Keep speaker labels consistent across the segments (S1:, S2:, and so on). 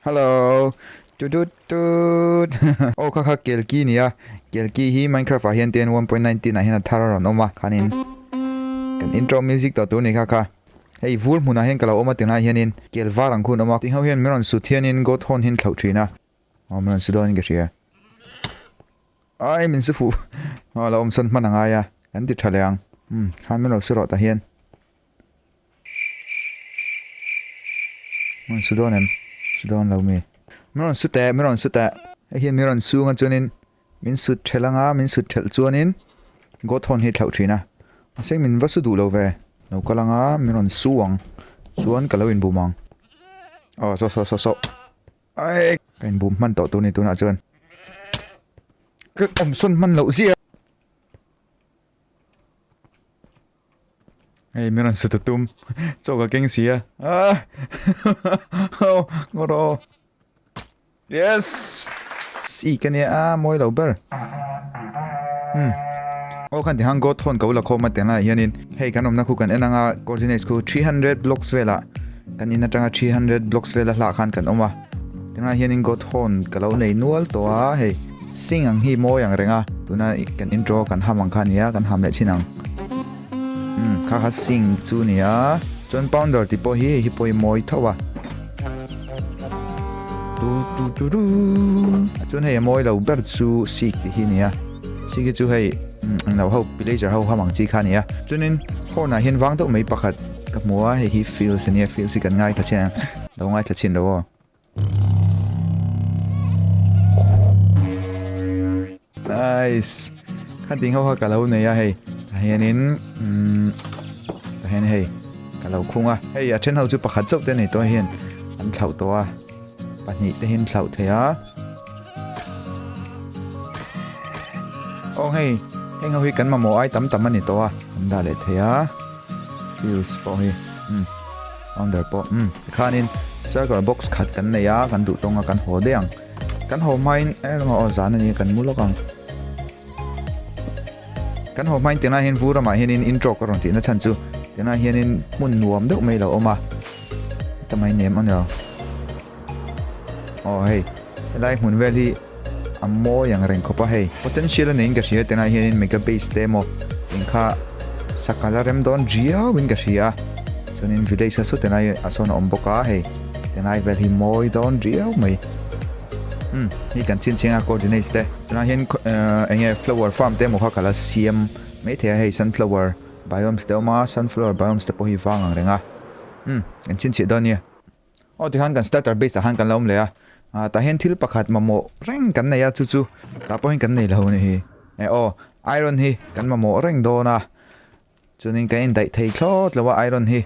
S1: Hello. Tutut tut. Aw kha kha kelki nia. Kelki hi Minecraft ah hian ten 1.19 ah hian a thar a rawn awm a. Khanin kan intro music tawh tur ni kha kha. Hei vur hmunah hian ka lo awm a tinglaiah hianin kel var ang khun awm a. Ting ho hian min rawn sut hianin goat horn hi an thlauh thin a. Aw min rawn su dawn in ka hria. Ai min su fuh. Aw lo awm sawn hman a ngai a. Kan ti tha leh ang. Umm khan min lo su rawh tah hian. Min rawn su dawn em? Su dawn lo mi. Min rawn su teh, min rawn su teh. Hei hian min rawn su anga chuanin min sut thelh anga, min sut thelh chuanin goat horn hi thlauh thin a. Mahse min va su duh lo ve. Lo kal anga min rawn su ang. Chuan ka lo inbum ang. Aw saw saw saw saw. Ai ka inbum hman tawh tur ni tunah chuan. Ka awmsawn hman loh zia. Hei min rawn su ta tum chaw ka keng si a ah oh ngawt aw yes si ka nia a mawi lo ber hmm aw khan tihang god thawn ko la khawm a tiang laiah hianin hei kan awmna khu kan en anga coordinates khu 300 blocks velah kan in atanga 300 blocks vela hlah khan kan awm a tiang laiah hianin god horn ka lo nei nual tawh a hei Sing ang hi mawi ang reng a, tuna kan intro kan ham ang kha a nia, kan ham leh chin ang. Umm kha kha sing chu a nia, chuan pounder tih pawh hi hei hi pawh hi mawi tho a. Tu tu tu tu chuan hei a mawi lo ber chu sik tih hi a nia, sik hi chu hei englo ho pillager ho ham ang chi kha a nia. Chuanin horn ah hian vang deuh mai pakhat ka hmu a, hei hi fields a nia, fields hi kan ngaithla chin ang, lo ngaithla chin lo aw. Nice. Khan ting ho kha ka lo nei a hei. Tah hianin umm tah hian hei ka lo khung a. Hei a then ho chu pakhat chauh te nei tawh hian an thlauh tawh a. Pahnih te hian thlauh thei a. Aw hei heng ho hi kan mamawh ai tam tam a ni tawh a. An dah leh thei a. Fuse pawh hi umm founder pawh umm tikhanin circle box khat kan nei a kan duh tawng a kan haw daih ang kan haw hmain eh aw zan a ni kan mu lawk ang kan haw hmain tunah hian vur ramah hianin intro ka rawn tihna chhan chu tunah hianin hmun nuam deuh mai lo awm a heta mai nem a ni lo aw hei helai hmun vel hi a mawi ang reng khawp a hei potential a neiin ka hria tunah hianin mega base te emaw engkha sakal a rem dawn riau in ka hria chuanin village kha saw tilai ah sawn a awm bawk a hei tilai vel hi mawi dawn riau mai umm hei kan chin chiang a coordinates te tunah hian eng nge flower farm te emaw kha ka la siam maithei a hei sunflower biomes te a awm a sunflower biomes te pawh hi vang ang reng a umm kan chhinchhiah dawn nia. Aw tikhan kan starter base ah khan kan lo awm leh a, ah tah hian thil pakhat mamawh reng kan nei a chu chu tah pawh hian kan nei lo a ni hi e aw iron hi kan mamawh reng dawn a chuanin kan indaih thei thlawt lo a iron hi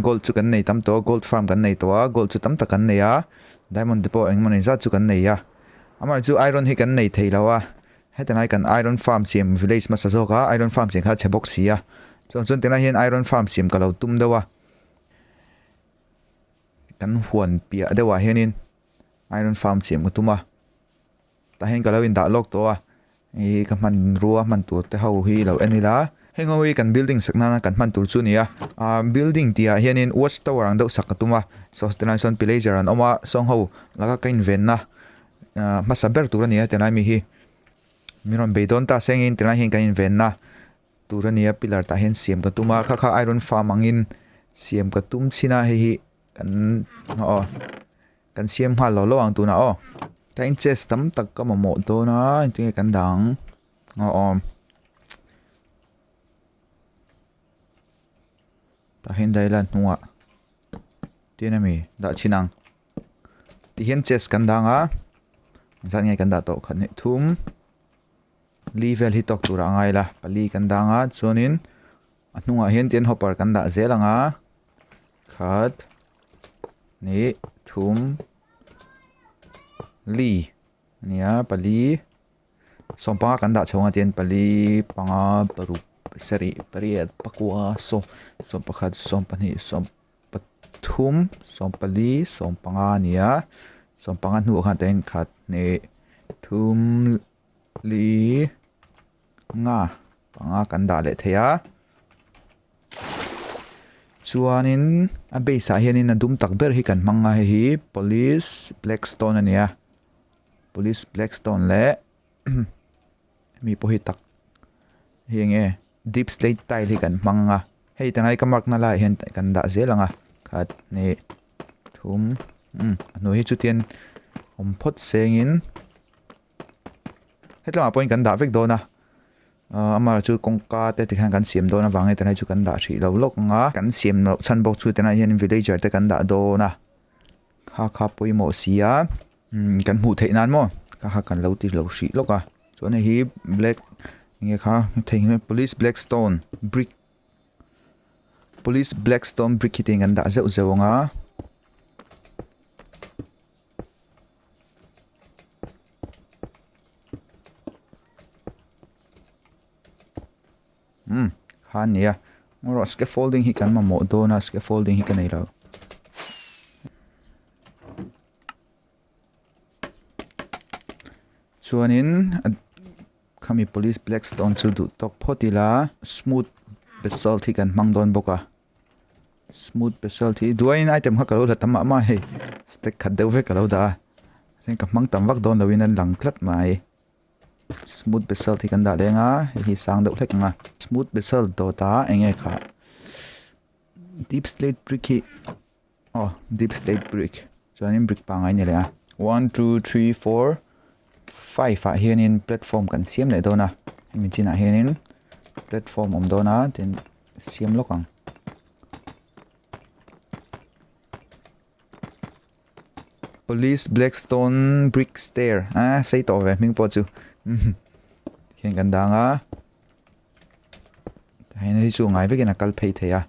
S1: gold chu kan nei tam tawh a gold farm kan nei tawh a gold chu tam tak kan nei a diamond te pawh engemaw ni zat chu kan nei a amaherawhchu chu iron hi kan nei thei lo a heti lai kan iron farm siam village hmasa zawk a iron farm siam kha a chhe bawk si a chuan chuan tunah hian iron farm siam ka lo tum deuh a. Kan huan piah deuhah hianin iron farm siam ka tum a tah hian ka lo indah lawk tawh a ih ka hmanrua hman tur te ho hi lo en ila heng ho hi kan building sak nana kan hman tur chu a ni a ah building tih ah hianin watch tower ang deuh sak ka tum a saw tilai sawn pillager an awm a sawng ho laka ka invenna ah hmasa ber tur a ni a tilai mi hi min rawn bei dawn ta sengin tilai hian kan invenna. Tur a nia pillar tah hian siam ka tum a kha kha iron farm angin siam ka tum chhin a hei hi kan aw kan siam nghal lo lo ang tunah aw tain chest tam tak ka mamawh dawn a engtin nge kan dah ang aw aw tah hian dah ila hnungah tin ami dah chhin ang. Tihian chest kan dang a zat nge kan dah tawh khat hnih thum. Li vel hi tawk turah a ngai la pali kan dang a chuanin a hnungah hian tin hopper kan dah zel ang a khat hnih thum li a nia pali sawmpanga kan dah chho ang a tian pali panga paruk sarih pariat pakua sawm sawmpakhat sawmpahnih sawm pathum sawmpali sawmpanga a ni a sawmpanga hnuah khan tihian khat hnih thum li nga panga kan dah leh thei a. Chuanin a base ah hianin a dum tak ber hi kan hmang a hei hi police black stone a ni a police black stone leh hemi pawh hi tak hei eng nge deep slate tile hi kan hmang a hei tunlai ka mark na laiah hian kan dah zel ang a khat hnih thum umm a hnuai hi chutian awm phawt sengin. Hetlangah pawhin kan dah vek dawn a ahh amaherawhchu chu kawngka te tikhian kan siam dawn avangin tilai chu kan dah hrih lo lawk ang a kan siam loh chhan bawk chu tilai hian villager te kan dah dawn a kha kha pawimawh si a umm kan hmuh theih nan maw kha kha kan lo ti lo hrih lawk a chuan hei hi black enge kha theihnghilh police black stone brick police black stone brick hi te in kan dah zeuh zeuh ang a. Umm kha a nia ngaw rawh scaffolding hi kan mamawh dawn a scaffolding hi ka nei lo chuanin khami police black stone chu duh tawk phawt ila smooth basalt hi kan hmang dawn bawk a. Smooth basalt hi duaiin item kha ka lo la tam mah mah a hei stack khat deuh vek ka lo dah a chuan ka hmang tam vak dawn loin a lang tlat mai smooth basalt hi kan dah leng a hei hi sang deuh hlek ang a smooth basalt dawt ah eng nge kha deep slate brick hi aw deep slate brick chuanin brick pangngai a ni leh a one two three four five ah hianin platform kan siam leh dawn a hemi chinah hianin platform awm dawn a tin. Siam lawk ang. Police Blackstone Brick Stair. Ah, sei tawh ve hming pawh chu. Hian kan dang a. Hian hei chu ngai vekin a kal phei thei a.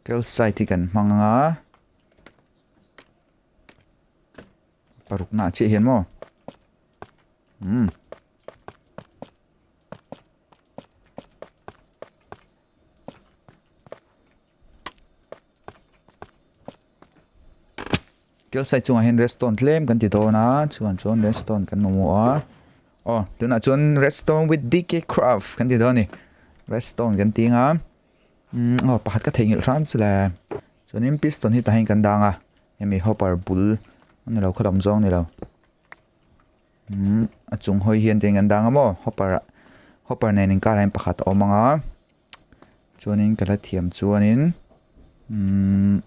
S1: Calcite hi kan hmang anga. Parukna chiah hian maw. Hmm. Kelsai chungah hian redstone tlem kan ti dawn a chuan chuan redstone kan mamawh a aw tunah chuan redstone with dk craft kan ti dawn a ni redstone kan ti ang a umm aw pakhat ka theihnghilh hram chu le chuanin piston hi tah hian kan dang a hemi hopper bul a ni lo khawlam zawng a ni lo. Umm a chung hawi hian tiang an dang a maw hopper ah hopper nen inkar ah hian pakhat a awm ang a chuanin ka la thiam chuanin umm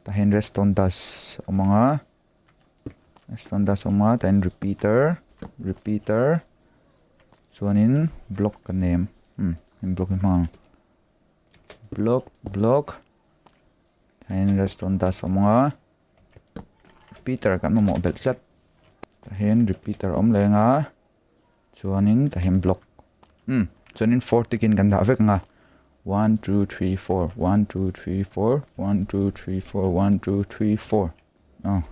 S1: tah hian redstone dust a awm ang a redstone dust a awm a tah hian repeater repeater chuanin block ka nem umm heng block hi hmang ang block block tah hian redstone dust a awm ang a. Repeater kan mamawh belh tlat tah hian repeater a awm leng a chuanin tah hian block umm chuanin four tick in kan dah vek ang a one two three four one two three four one two three four one two three four aw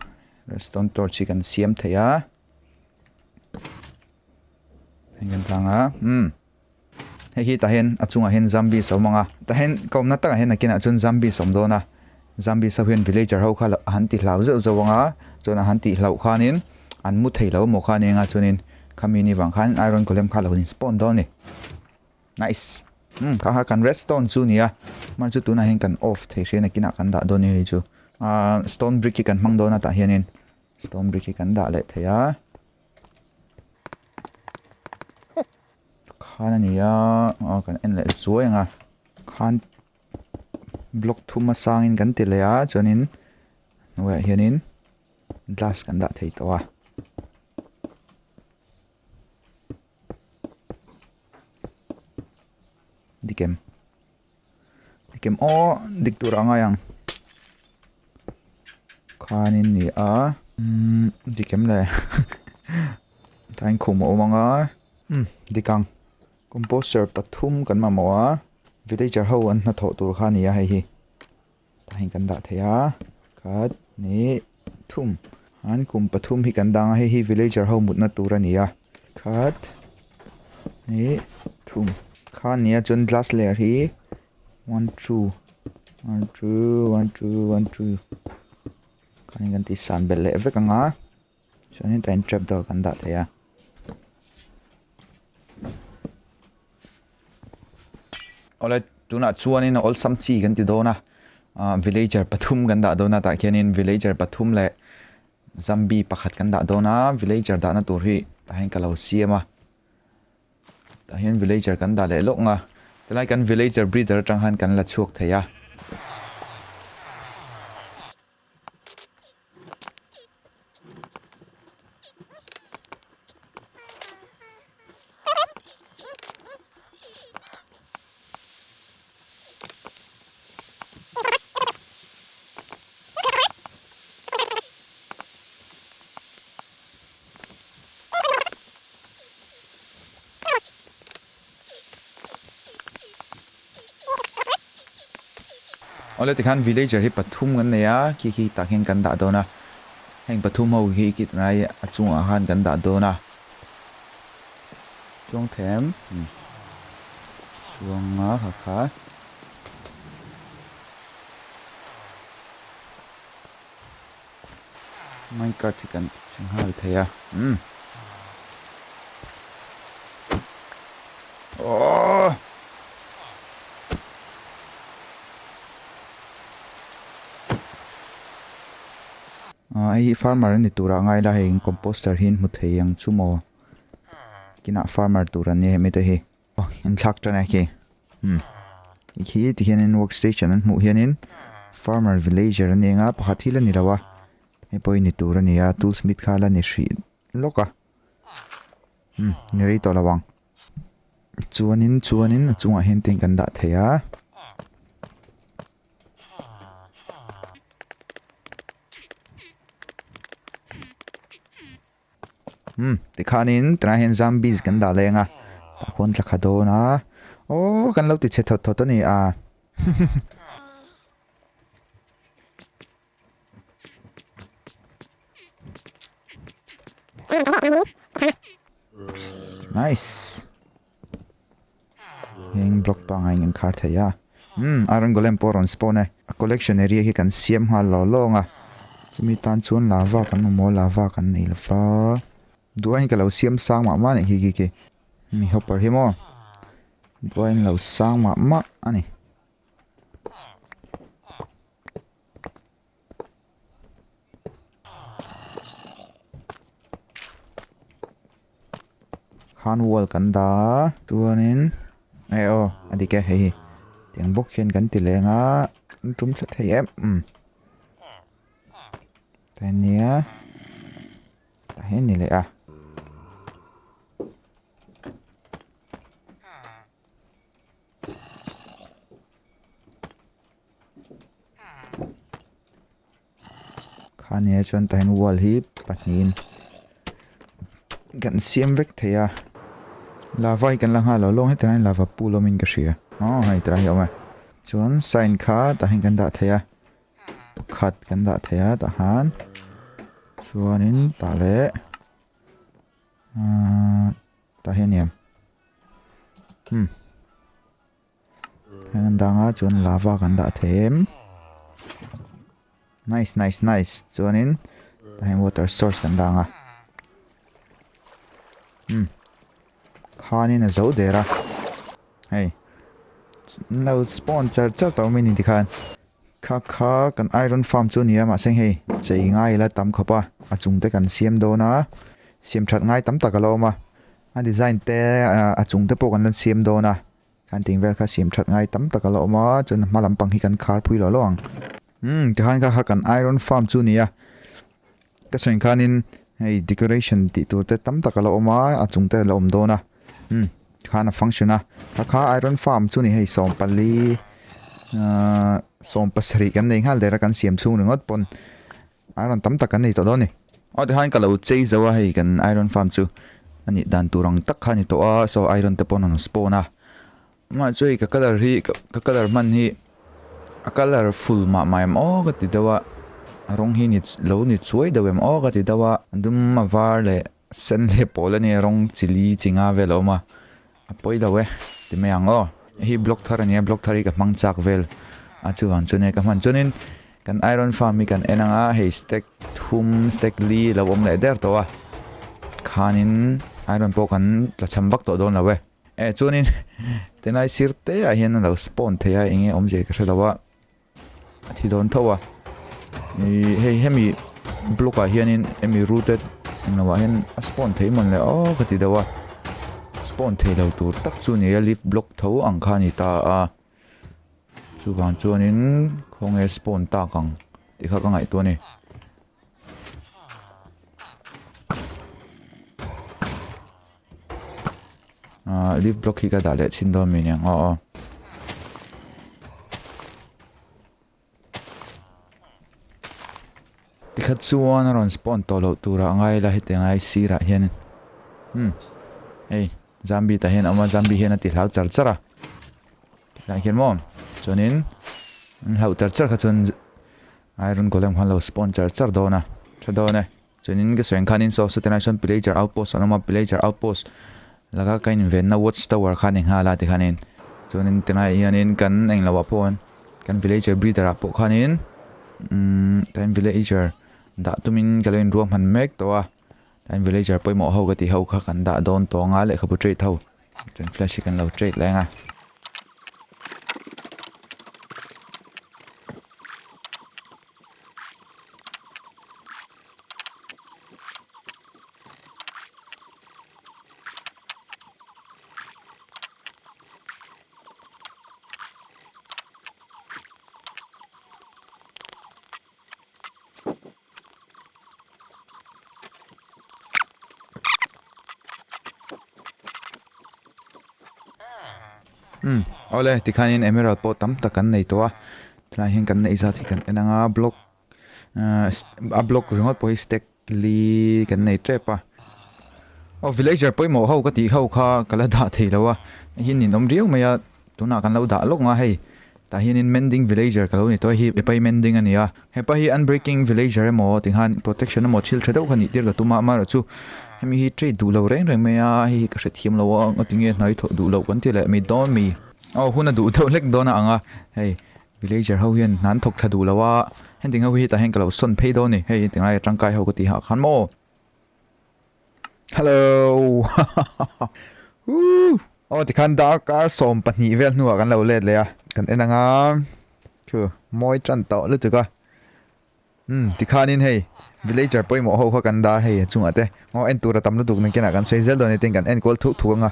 S1: redstone torch hi kan siam thei a heng kan tlang a umm. Hei hi tah hian a chungah hian zombies a awm ang a tah hian ka awmna takah hian nakinah chuan zombies a awm dawn a zombies ho hian villager ho kha a han ti hlau zeuh zeuh ang a chuan a han tih hlauh khanin an mu thei lo emaw kha a ni ang a chuanin khami ni vang khan iron golem kha a lo in spawn dawn a ni nice umm kha kha kan redstone chu a ni a hman chu tunah hian kan off thei hriat nakinah kan dah dawn a ni hei chu ahh stone brick hi kan hmang dawn a tah hianin stone brick hi kan dah leh thei a. Khan a ni a aw kan en leh zuai ang a khan block thum a sangin kan ti leh a chuanin hnuaiah hianin glass kan dah thei tawh a. Dik em dik em aw dik tur a ngai ang khanin ni a umm dik em le tlaiin khum a awm ang a umm dik ang composter pathum kan mamawh a villager ho an hnathawh tur kha a ni a hei hi tah hian kan dah thei a khat hnih thum an kum pathum hi kan dang a hei hi villager ho mutna tur a ni a khat hnih thum kha a ni a chuan glass layer hi one two one two one two one two khanin kan tih san belh leh vek ang a chuanin tah hian trap door kan dah thei a. Awle tunah chuanin awlsam chi kan ti dawn a, villager pathum kan dah dawn a tah khianin villager pathum leh zombie pakhat kan dah dawn a, villager dahna tur hi tah hian ka lo siam a, tah hian villager kan dah leh lawk nga, tilai kan villager breeder atang khan kan la chhuak thei a. Awle tikhan villager hi pathum kan nei a, khi khi tah khian kan dah dawn a, heng pathum ho hi khi tunlai a chungah khan kan dah dawn a, chuang them chuang a kha kha. Minecart hi kan hre nghal thei a umm aww ah hei hi farmer a ni turah ngai ila hei composter hi an hmu thei ang chu maw kinah farmer tur an nia hemi te hi aw an thlak tan a khi. Umm khi ti hianin work station an hmuh hianin farmer villager a ni ang a pakhat hi la ni lo a hei pawh hi ni tur a ni a tool smith kha la ni hrih lawk a umm ni rei tawh lo ang chuanin chuanin a chungah hian te kan dah thei a. Umm tikhanin tunah hian zombies kan dah leng a tah khawn thla kha dawn a aw kan lo ti chhe thawt thawt a ni a nice heng block pangai in an khar thei a umm iron golem pawh a rawn spawn e a collection area hi kan siam nghal law lawng a chumi tan chuan lava kan mamawh a lava kan nei lo va duain ka lo siam sang mah mah a nih khi khi khi mi hopper hi maw duain lo sang mah mah a ni. Khan wall kan dah a chuanin e aw a dik e hei hi tiang bawk hian kan ti leng a kan tum thla thei em umm ta nia tah hian ni leh a. Khania chuan tah hian wall hi pahnihin kan siam vek thei a lava hi kan la nghal lo lawng hetah hian lava pool awmin ka hria aw hei tilai hi a awm e chuan sign kha tah hian kan dah thei a pakhat kan dah thei a tah han chuanin tah leh ahh tah hian a ni em umm. Heng an dang a chuan lava kan dah thei em nice nice nice chuanin tah hian water source kan dang a umm khanin a zo der a hei lo spawn char char tawh mai ni tikhan kha kha kan iron farm chu a ni a mahse hei chei ngai ila tam khawp a a chung te kan siam dawn a siam that ngai tam tak a la awm a a design te a chung te pawh kan la siam dawn a. Khan ting vel kha siam that ngai tam tak a la awm a, chuan a hma lampang hi kan khar phui lo lo ang. Umm tikhan kha kha kan iron farm chu a ni a, ka sawi khanin hei decoration tih tur te tam tak a la awm a, a chung te a la awm dawn a, umm tikhan a function a, kha kha iron farm chu a ni hei sawmpali ahh sawmpasarih kan nei nghal der a kan siam chhung ringawt pawn iron tam tak kan nei tawh dawn a ni. Aw tikhan ka lo chei zo a hei kan iron farm chu a nih dan tur ang tak kha a ni tawh a saw iron te pawh an rawn spawn a amah chu hei ka colour hi ka colour hman hi a colour ful mah mah em aw ka ti deuh a a rawng hi ni lo ni chuai deuh em aw ka ti deuh a a dum a var leh sen leh pawl a nia rawng chi li chi nga vel a awm a A pawi lo e, ti mai ang aw. Hei block thar a nia, block thar hi ka hmang chak vel a chuvang chuan e ka hman chuanin kan iron farm hi kan en ang a, hei stack thum stack li lo awm leh der tawh a, khanin iron pawh kan tla cham vak tawh dawn lo e. E chuanin Tinai sir te ah hian a lo spawn thei a eng nge awmzia ka hre lo a a thi dawn tho a ih hei hemi block ah hianin hemi rooted englo ah hian a spawn thei mawn le aw ka ti deuh a spawn thei lo tur tak chu a ni a leaf block tho ang kha a ni ta a chuvang chuanin khawnge spawn tak ang tih kha ka ngaihtuah a ni. Ah leaf block hi ka dah leh chhin dawn mi niang aw aw. Tikhat chuan a rawn spawn tawh loh turah a ngai la hetiang lai sirah hian hmm hei zombie tah hian a awm a zombie hian a ti hlau char char a tihlai hian maw chuanin an hlauh char char kha chuan iron golem khan lo spawn char char dawn a tha dawn e. Chuanin ka sawi ang khanin saw sawti lai sawn pillager outpost an awm a, pillager outpost laka ka invenna watch tower kha a ni nghal a tikhanin chuanin tilaiah hianin kan englo ah pawh kan villager breeder ah pawh khanin umm tlaiin villager dah tumin ka lo inruahman mek tawh a, tlaiin villager pawimawh ho ka tih ho kha kan dah dawn tawh ang a lehkhabu trade ho chuan flash hi kan lo trade leh ang a. Umm awle tikhanin emerald pawh tam tak kan nei tawh a tunah hian kan neih zat hi kan en anga block ahh a block ringawt pawh hi stack li kan nei tep a aw villager pawimawh ho ka tih ho kha ka la dah thei lo a hei hi ninawm riau mai a tunah kan lo dah lawk ang a hei tah hianin mending villager ka lo ni tawh a hei hepa hi mending a ni a hepa hi unbreaking villager emaw tikhan protection emaw thil tha deuh kha nih tir ka tum a amaherawhchu hemi hi trade duh lo reng reng mai a hei hi ka hrethiam lo a ngatinge hnai thawh duh loh kan ti leh mi dawn mi aw hun a duh deuh hlek dawn a ang a hei. Villager ho hian hna an thawk tha duh lo a, hengting ho hi hetah hian ka lo sawn phei dawn a ni, hei heti lai a tangkai ho ka tih hah khan maw. Hello Woo Aw tikhan darkar 12 vel hnuah kan lo let leh a, kan en anga thu mawi tan tawh lutuk a. Umm tikhanin hei villager pawimawh ho kha kan dah hei a chungah te ngaw en tur a tam lutuk nakin ah kan sawi zel dawn a ni tin kan enkawl thuak thuak anga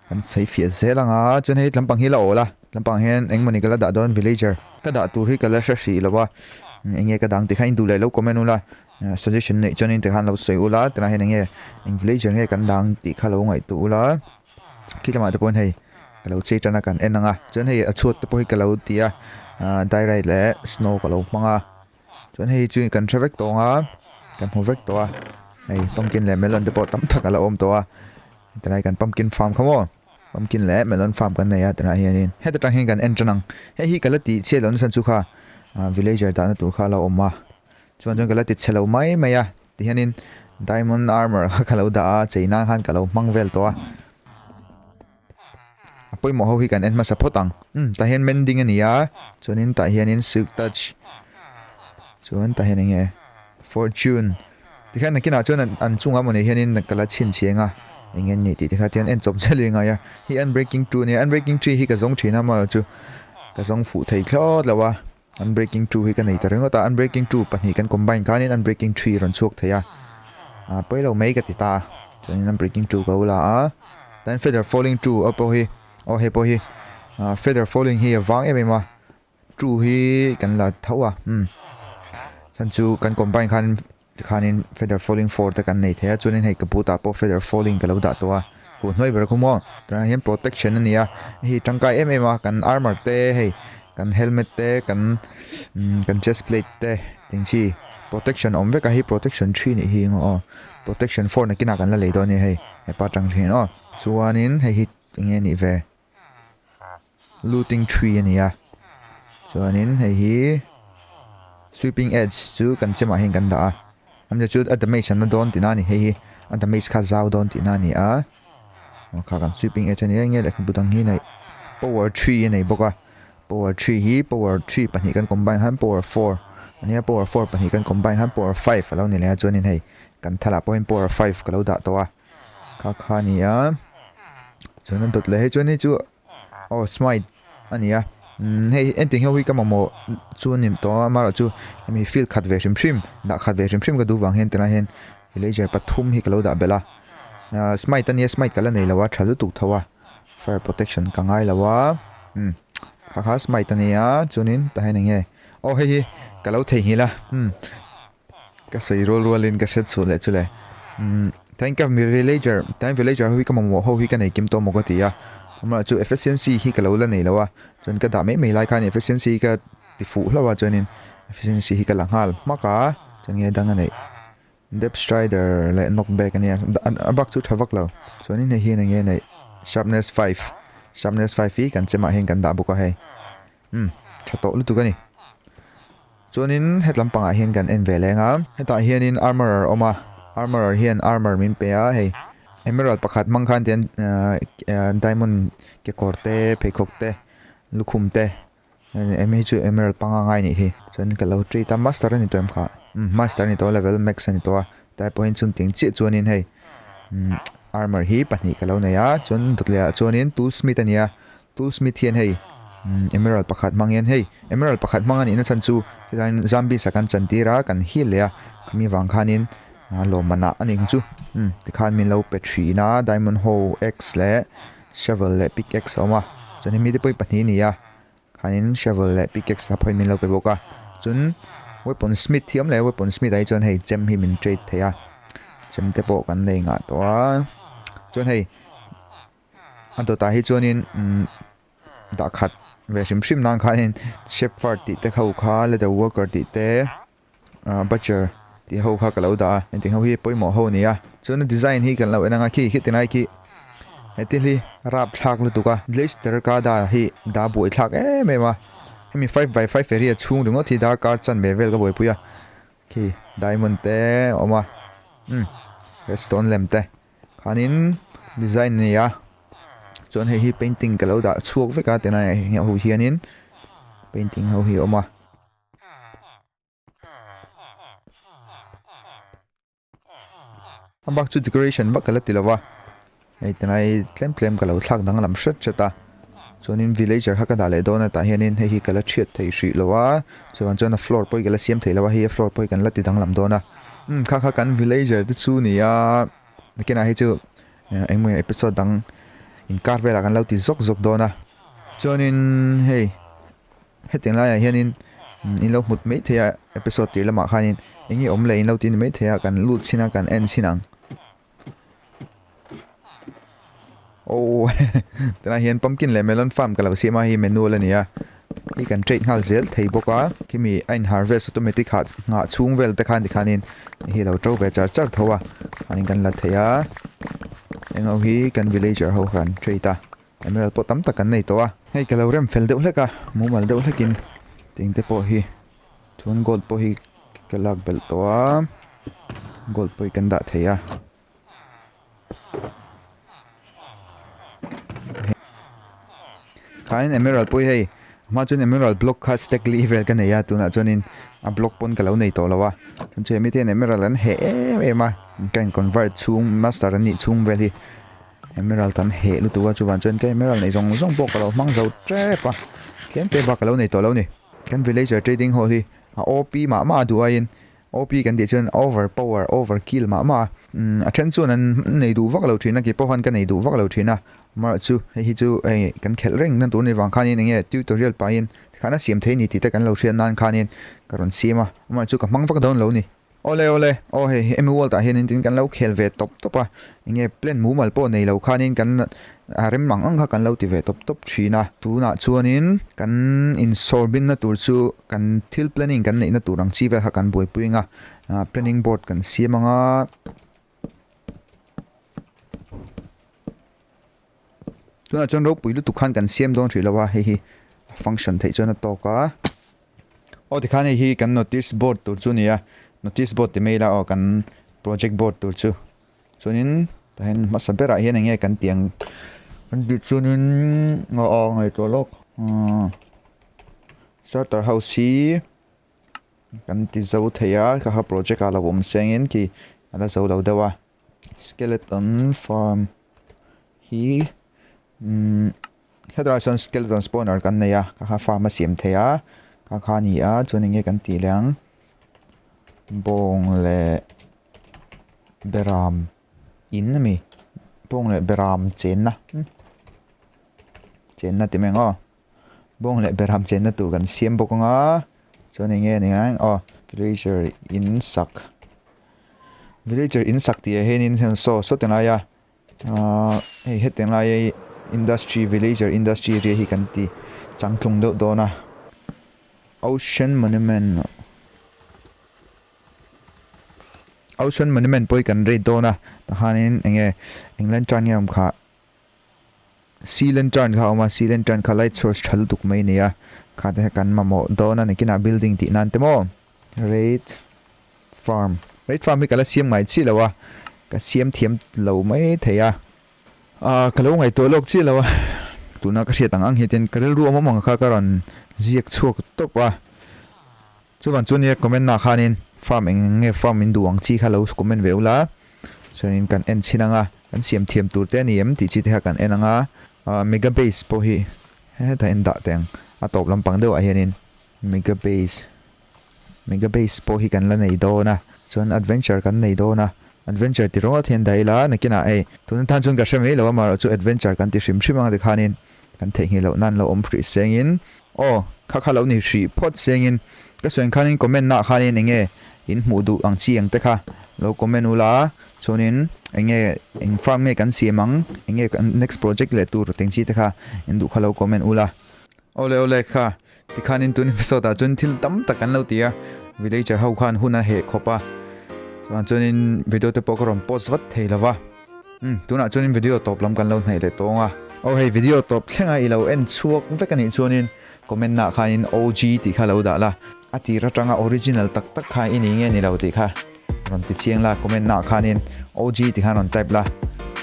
S1: kan sawi fiah zel anga chuan hei tlampang hi la awl a tlampang hian engmawni ka la dah dawn villager ka dah tur hi ka la hre hrih lo a enge ka dang tikhan in duh leh lo comment ula suggestion neih chuan in tikhan lo sawi ula tunah hian enge eng villager nge kan dang tih kha lo ngaihtuah ula khi lamah te pawhin hei ka lo chei tan a kan en ang a chuan hei a chhuat te pawh hi ka lo ti a ah diorite leh snow ka lo hmang a chuan hei chu kan hre vek tawh ang a kan hmu vek tawh a hei pumpkin leh melon te pawh tam tak a lo awm tawh a tilai kan pumpkin farm kha maw pumpkin leh melon farm kan nei a tunah hianin heta tang hian kan en tan ang hei hi ka la tih chhiat loh nasa chu kha ah villager dahna tur kha a lo awm a. Chuan chuan ka la ti chhe lo mai mai a, tihianin diamond armor kha ka lo dah a, chei nan khan ka lo hmang vel tawh a. A pawimawh ho hi kan en hmasa phawt ang. Umm tah hian mending a ni a, chuanin tah hianin silk touch, chuan tah hian eng nge fortune tikhian nakinah chuan an chungah maw ni hianin ka la chhinchhiah eng a, eng nge an nih tih te kha tihian en chawp zel hi a ngai a. Hei unbreaking two a ni a, unbreaking tree hi ka zawng thin a amaherawhchu ka zawng fuh thei thlawt lo a. Unbreaking two hi ka nei ta ringawt a, unbreaking two pahnih kan combine khanin unbreaking three rawn chhuak thei a, ah pawi lo mai ka ti ta a, chuanin unbreaking two ka ula a, then feather falling two a pawh hi aw hei pawh hi ah feather falling hi a vang em em a, two hi kan la tho a umm chhan chu kan combine khan Tikhanin feather falling four te kan nei thei a, chuanin hei ka boot ah pawh feather falling ka lo dah tawh a, huh hnuai ber khaw maw? Tunah hian protection a ni a, hei tangkai em em a, kan armour te hei kan helmet te kan umm kan chest plate te teng chi protection awm vek a, hei protection three nih hi eng aw protection four nakinah kan la lei dawn a ni hei hepa tang thin aw chuanin hei hi eng nge nih ve. Looting tree a ni a chuanin hei hi sweeping edge chu kan chemah hian kan dah a amah chu a damage an la dawn tihna a ni hei hi a damage kha zau dawn tihna a ni a aw kha kan sweeping edge a ni a enge lehkhabu dang hi nei power tree a nei bawk a power tree hi power tree pahnih kan combine khan power four a nia power four pahnih kan combine khan power five a lo ni leh a chuanin hei kan thalah pawhin power five ka lo dah tawh a. Kha kha a ni a chuan an dawt leh hei chuan hei chu Aw smite a ni a umm hei engtin ho hi ka mamawh chu a ni tawh a amaherawhchu hemi field khat ve hrim hrim dah khat ve hrim hrim ka duh vang hian tunah hian villager pathum hi ka lo dah belh a ahh smite a nia smite ka la nei lo a tha lutuk tho a fire protection ka ngai lo a umm kha kha smite a nia chuanin tah hian eng nge aw hei hi ka lo theihnghilh a umm. Ka sawi rual rualin ka hriat chhuah leh chu le. Umm thank you villager time villager ho hi ka mamawh ho hi ka nei kim tawh maw ka ti a. Amah chu efficiency hi ka lo la nei lo a. Chuan ka dah mai mai lai khan efficiency ka ti fuh hlauh a chuanin efficiency hi ka la nghal hmak a. Chuan nge dang a neih depth strider leh knockback a nia a bak chu tha vak lo. Chuanin hei hian enge neih sharpness 5 sharpness 5 hi kan chemah hian kan dah bawk a hei. Umm tha tawh lutuk a ni. Chuanin het lampangah hian kan en ve leng a, hetah hianin armourer a awm a, armourer hian armour min pe a hei emerald pakhat hmang khan tian ahh diamond kekawr te pheikhawk te lukhum te em hei chu emerald panga ngai anih hi chuan ka lo treat a master a ni tawh em kha umm master a ni tawh a level max a ni tawh a tlai pawh hian chungtiang chiah chuanin hei umm armour hi pahnih ka lo nei a chuan dawt leh ah chuanin tool smith a ni a. Tool Smith hian hei Emerald pakhat hmang hian hei Emerald pakhat hmang a nihna chhan chu helaiin Zombies a kan chan tir a kan heal leh a khami vang khanin lawmman ah a ning chu umm tikhan min lo pe thin a Diamond Hoe Axe leh Shovel leh Pickaxe a awm a chuan hemi te pawh hi pahnih a ni a khanin Shovel leh Pickaxe a pawhin min lo pe bawk a chuan Weapon Smith hi a awm leh a Weapon Smith ah hi chuan hei chem hi min trade thei a chem te pawh kan nei ngah tawh a chuan hei. A dawtah hi chuanin umm dah khat ve hrim hrim nan khanin shepherd tih te ho kha leather worker tih te ah butcher tih ho kha ka lo dah a hetiang ho hi pawimawh ho a ni a chuan a design hi kan lo en ang a khi khi tilai khi he thil hi rapthlak lutuk a glacier ka dah hi dah buai thlak em em a hemi 5x5 area chhung ringawt hi darkar chanve vel ka buaipui a khi diamond te a awm a umm redstone lem te. Khanin design a ni a chuan hei hi painting ka lo dah chhuak vek a tunah ho hianin painting ho hi a awm a. A bak chu decoration vak ka la ti lo va hei tunah hi tlem tlem ka lo thlak danglam hret hret a chuanin villager kha ka dah leh dawn a tah hianin hei hi ka la thiat thei hrih lo a chuan chuan a floor pawh hi ka la siam thei lo a hei a floor pawh hi kan la ti danglam dawn a. Umm kha kha kan villager te chu ni a nakinah hi chu engemaw episode dang inkar velah kan lo ti zawk zawk dawn a chuanin hei hetiang laiah hianin in lo hmut mai thei a episode tir lamah khanin eng nge awm leh in lo ti ni mai thei a kan lut chhin a kan en chhin ang. Aww tunah hian pumpkin leh melon farm ka lo siam a hei manual a ni a hei kan trade nghal zel thei bawk a khimi a in harvest automatic ah nghah chhung vel te khan tikhanin hei hi a lo to ve char char tho a chuanin kan la thei a eng ho hi kan villager ho kha an trade a emerald pawh tam tak kan nei tawh a hei ka lo rem fel deuh hlek a mumal deuh hlekin ting te pawh hi chuan gold pawh hi ka lak belh tawh a gold pawh hi kan dah thei a. Khain emerald pawh hi hei a hma chuan emerald block kha stack li vel ka nei a tunah chuanin a block pawn ka lo nei tawh lo a chuan chu hemi te hian emerald an heh em em a ka in convert chhung master an nih chhung vel hi emerald an heh lutuk a chuvang chuan ka emerald neih zawng zawng pawh ka lo hmang zo tep a tlem te bak ka lo nei tawh lo a ni kan villager trading hall hi a OP mah mah a duh aiin OP kan tih chuan over power, over kill mah mah a. Umm a then chuan an nei duh vak lo thin a, keipawh khan ka nei duh vak lo thin a. Amaherawh chu hei hi chu hei kan khelh reng na tur ni vang khanin enge tutorial pahin tikhan a siam thei ni tih te kan lo hriat nan khanin ka rawn siam a. Amaherawh chu ka hmang vak dawn lo ni. Awle awle, aw hei hemi world ah hianin tin kan lo khel ve tawp tawp a. Enge plan mumal pawh nei lo khanin kan a rem ang ang kha kan lo ti ve tawp tawp thin a. Tunah chuanin kan insawr binna tur chu kan thil planning kan neihna tur ang chi vel kha kan buaipui ang a, planning board kan siam ang a. Tunah chuan ropui lutuk khan kan siam dawn hrih lo a, hei hi a function theih chuan a tawk a. Aw tikhan hei hi kan notice board tur chu a ni a, notice board ti mai ila aw kan project board tur chu. Chuanin tah hian hmasa berah hian eng nge kan tih ang kan tih chuanin aw aw ngaihtuah lawk ahh starter house hi kan ti zo thei a kha kha project ah lo awm sengin khi a la zo lo deuh a skeleton farm hi umm. Hetlaiah sawn skeleton spawner kan nei a, kha kha farm a siam thei a, kha kha a ni a, chuan eng nge kan tih leh ang bawng leh beram in a mi bawng leh beram chenna chenna ti mai ang aw bawng leh beram chenna tur kan siam bawk ang a chuan eng nge ni ang aw villager in sak villager in sak tih ah hianin saw saw ti lai a. Ahh hei hetiang lai hi industry villager industry area hi kan ti changtlung deuh dawn a ocean monument ocean monument pawh hi kan rate dawn a tahanin eng nge eng lantern nge awm kha sea lantern kha a awm a sea lantern kha light source tha lutuk mai a ni a kha te kha kan mamawh dawn a nakinah building tih nan te maw rate. Farm. Red farm hi ka la siam ngai chiah lo a, ka siam thiam lo mai thei a. Ahh ka lo ngaihtuah lawk chiah lo a, tuna ka hriat ang ang hi tin ka rilru awm awm ang kha ka rawn ziak chhuak tawp a. Chuvang chu nia comment ah khanin farm eng eng nge farm in duh ang chi kha lo comment ve ula, chuanin kan en chhin ang a, kan siam thiam tur te a ni em tih chi te kha kan en ang a. Ahh mega base pawh hi hetah hian dah teh ang, a tawp lampang deuhah hianin mega base. Mega base pawh hi kan la nei dawn a, chuan adventure kan nei dawn a, adventure ti rawt hian dah ila nakinah hei tuna tan chuan ka hre mai lo a amaherawh chu adventure kan ti hrim hrim ang tikhanin kan theihnghilh loh nan lo awm hrih sengin aw kha kha lo ni hrih phawt sengin ka sawi ang khanin comment ah khanin eng nge in hmuh duh ang chi ang te kha lo comment ula chuanin eng nge eng farm nge kan siam ang eng nge kan next project leh tur teng chi te kha in duh kha lo comment ula. Awle awle kha, tikhanin tun episode ah chuan thil tam tak kan lo ti a, villager ho khan hun a heh khawp a, chuan chuanin video te pawh ka rawn post vat thei lo va, umm tunah chuanin video tawp lam kan lo hnaih leh tawng a. Aw hei video tawp thlenga i lo en chhuak vek a nih chuanin comment ah khanin OG tih kha lo dah la, a tir atanga original tak tak kha i ni nge ni lo tih kha rawn ti chiang la comment ah khanin OG tih khan rawn type la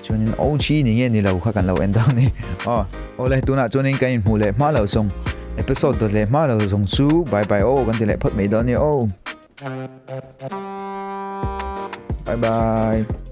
S1: chuanin OG ni nge ni lo kha kan lo en dawn ni aw awle tunah chuanin kan inhmuh leh hma lo zawng episode dawt leh hma lo zawng chu bye bye aw kan ti leh phawt mai dawn ni aw bye bye.